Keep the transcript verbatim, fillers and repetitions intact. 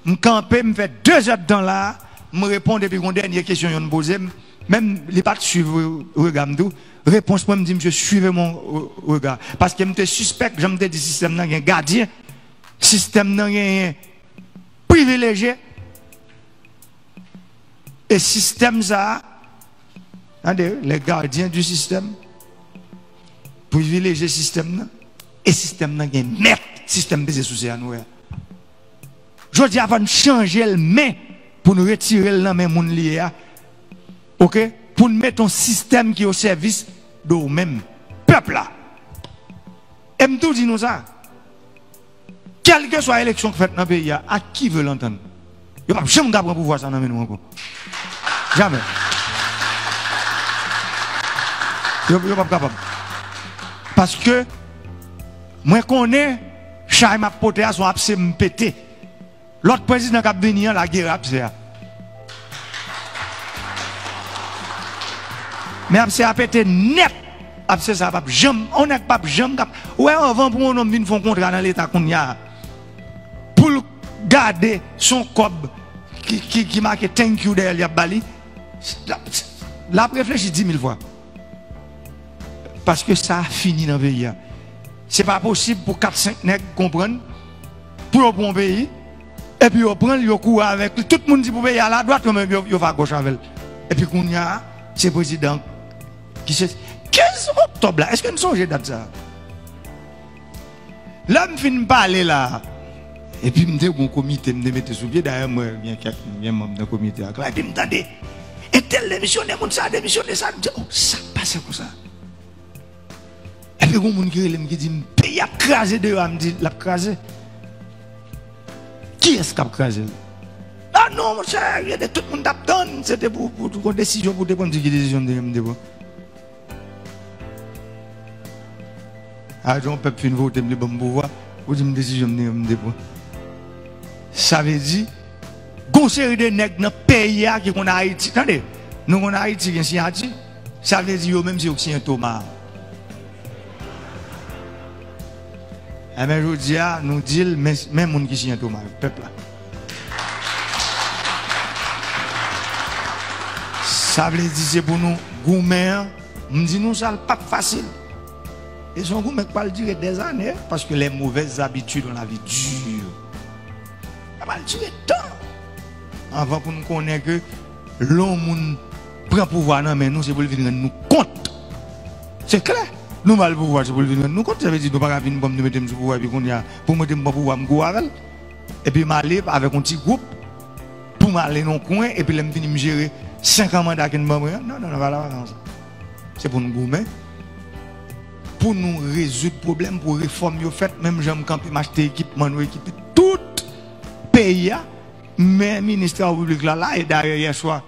M kanpe, m fè de zè d tan la, m reponn epi gon dènye kesyon yonn poze m, menm li pa t swiv re-, rega m tou. Repons mwen, m di, "Monsieur, suivez mon re-, regard." Paske m te sispèk, jan m te di, sistèm nan gen gadyen, sistèm nan genyen privilejye, e sistèm sa a, tande, les gardiens du système, privilejye sistèm nan, e sistèm nan gen mèt, sistèm peze souse a nou wè a. Jodi a, fò n chanje l men pou n retire l nan men moun li ye a. Oke? Pou n mete yon sistèm ki o sèvis de ou menm, pèp la. E m tou di nou sa. Kèlkeswa eleksyon k fèt nan peyi a, à qui veut l'entendre, yo p ap janm ka pran pouvwa sa nan men nou ankò. Jamè. Yo, yo p ap kapab. Paske mwen konnen chay m ap pote a se yon apse m pete. Lòt prezidan k ap vini an, lage apse a. Men apse a pete nèt. Apse sa p ap janm, on nèg p ap janm k ap, ou wè, anvan pou yon nonm vin fè yon kontra nan Leta kounye a, pou l gade son kòb ki, ki, ki make "thank you" dèyè l y ap ba li, l ap, l ap reflechi di mil fwa. Paske sa fini nan peyi a. Se pa posib pou kat senk nèg konprann, pou yo pran yon peyi, epi yo pran l, yo kouri avèk li. Tout moun di pou peyi a al adwat, yo menm yo, yo va agòch avè l. Epi kounye a, se prezidan ki se kenz oktòb la. Èske n sonje dat sa a? Lè m fin pale la, epi m te gon komite m te mete sou pye, dayè m wè gen kèk, gen manm nan komite a k la, epi m tande, "Entèl demisyone, moun sa a demisyone sa." M di, "Oh, sa k pase konsa?" Epi gon moun ki rele m ki di m, "Peyi ap kraze deyò a." M di, "L ap kraze? Kiyès k ap kraze l?" "Ah non, monchè, gen de tout moun t ap tann, se te pou, pou, pou yon desizyon pou w te pran." M di, "Ki desizyon m te, m te pran?" A, jan yon pèp fin vote m, li ban m pouvwa, ou di m desizyon m te, m te pran. Sa vle di, gon seri de nèg nan peyi a ki konn Ayiti, tande, nou konn Ayiti gen siyati, sa vle di yo menm se yo k siyen toma a. Enben, jodi a, nou di l, men, men moun ki siyen toma yo, pèp la. Sa vle di se pou nou goumen an. M di nou sa, l p ap fasil. E se yon goumen k pral dire dèzane, paske les mauvaises habitudes ont la vie dure. Sa pral dire tan anvan pou n konnen ke lè yon moun pran pouvwa nan men nou, se pou l vin rann nou kont. Se klè. Nou ba l pouvwa, se pou l vin rann nou kont. Sa vle di nou pa ka vin pran m, nou mete m sou pouvwa, epi kounye a, pou mwen te m pran pouvwa, m kouri avè l. Epi m ale avèk yon ti gwoup pou m ale nan yon kwen, epi lè m fini m jere senk an manda ke n ban mwen an. Non, non, non, pa la, pa konsa. Se pou n goumen, pou nou rezoud pwoblèm, pou refòm yo fèt, menm jan m kanpe m achte ekipman, nou ekipe tout peyi a. Men minis travo piblik la la, e dayè yè swa,